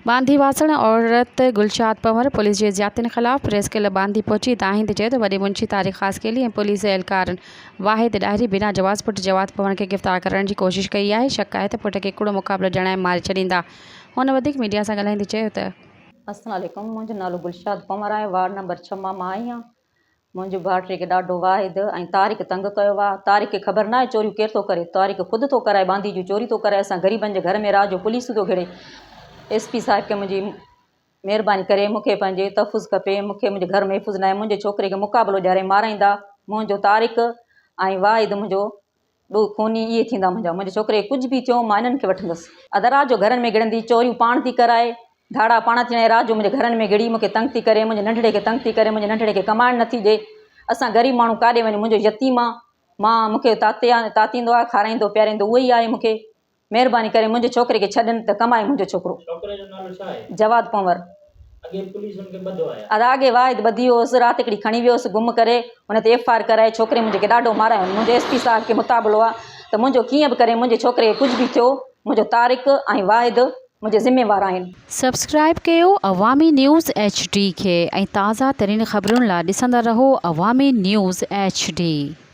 ٻانڌي واسڻ عورت گلشاد پنهور پوليس جي زيادتين خلاف پريس ڪلب ٻانڌي پهچي دانهيندي چيو ته وڏي منشي طارق خاصخيلي ۽ پوليس اهلڪارن واحد ڏاهري بنا جواز پٽ جواد پنهور کي گرفتار ڪرڻ جي ڪوشش ڪئي آهي، شڪ آهي ته پٽ کي ڪوڙو مقابلو ڄاڻائي ماري ڇڏيندا. هن وڌيڪ ميڊيا سان ڳالهائيندي چيو ته. السلام عليڪم منهنجو نالو گلشاد پنهور آهي وارڊ نمبر ڇهه مان مان آئي آهيان منهنجي ڀائٽي کي ڏاڍو واحد ۽ طارق تنگ ڪيو آ طارق کي خبر ناهي چوريون ڪير ٿو ڪري طارق خود ٿو ڪرائي باندي جون چوريون ٿو ڪرائي اسان غريبن جي گهر ۾ رات جو پوليس ٿو گهڙي ايس پي صاحب کي منهنجي مهرباني ڪري مون کي پنهنجي تحفظ کپي مون کي منهنجو گهر محفوظ ناهي منهنجي ڇوڪري کي مقابلو ڏياري مارائيندا منهنجو طارق ۽ واحد منهنجو ڏوهه خوني اهي ٿيندا منهنجا. منهنجي ڇوڪري کي ڪجهه به ٿيو مان انهن کي وٺندس. ادا رات جو گهرن ۾ گهڙندي چوريون پاڻ ٿي ڪرائي، ڌاڙا پاڻ ٿي هڻي، رات جو منهنجي گهرن ۾ گهڙي مون کي تنگ ٿي ڪري، منهنجي ننڍڙي کي تنگ ٿي ڪري، منهنجي ننڍڙي کي ڪمائڻ نٿي ڏي. اسان غريب ماڻهو ڪاڏي وڃون، منهنجو يتيم آ، مان مون کي تاتي تاتيندو آ، کارائيندو پياريندو اهو ئي آهي مون کي. مهرباني ڪري منهنجي ڇوڪري کي ڇڏن ته ڪمائي منهنجو ڇوڪرو. ڇوڪري جو نالو ڇا آهي؟ جواد پنور. اڳي پوليس هن کي ٻڌو آهي. ادا اڳي واحد ٻڌي ويو هوس رات هڪڙي کڻي ويو هوس گم ڪري هن تي ايف I R ڪرائي ڇوڪري منهنجي کي ڏاڍو مارايو منهنجو ايس پي صاحب کي مطابلو آ ته منهنجو ڪيئن به ڪري منهنجي ڇوڪري کي ڪجهه به ٿيو منهنجو طارق ۽ واحد منهنجي ذميوار آهن. سبسڪرائيب ڪيو عوامي نيوز ايڇ ڊي کي ۽ تازه ترين خبرن لا ڏسندا رهو عوامي نيوز ايڇ ڊي.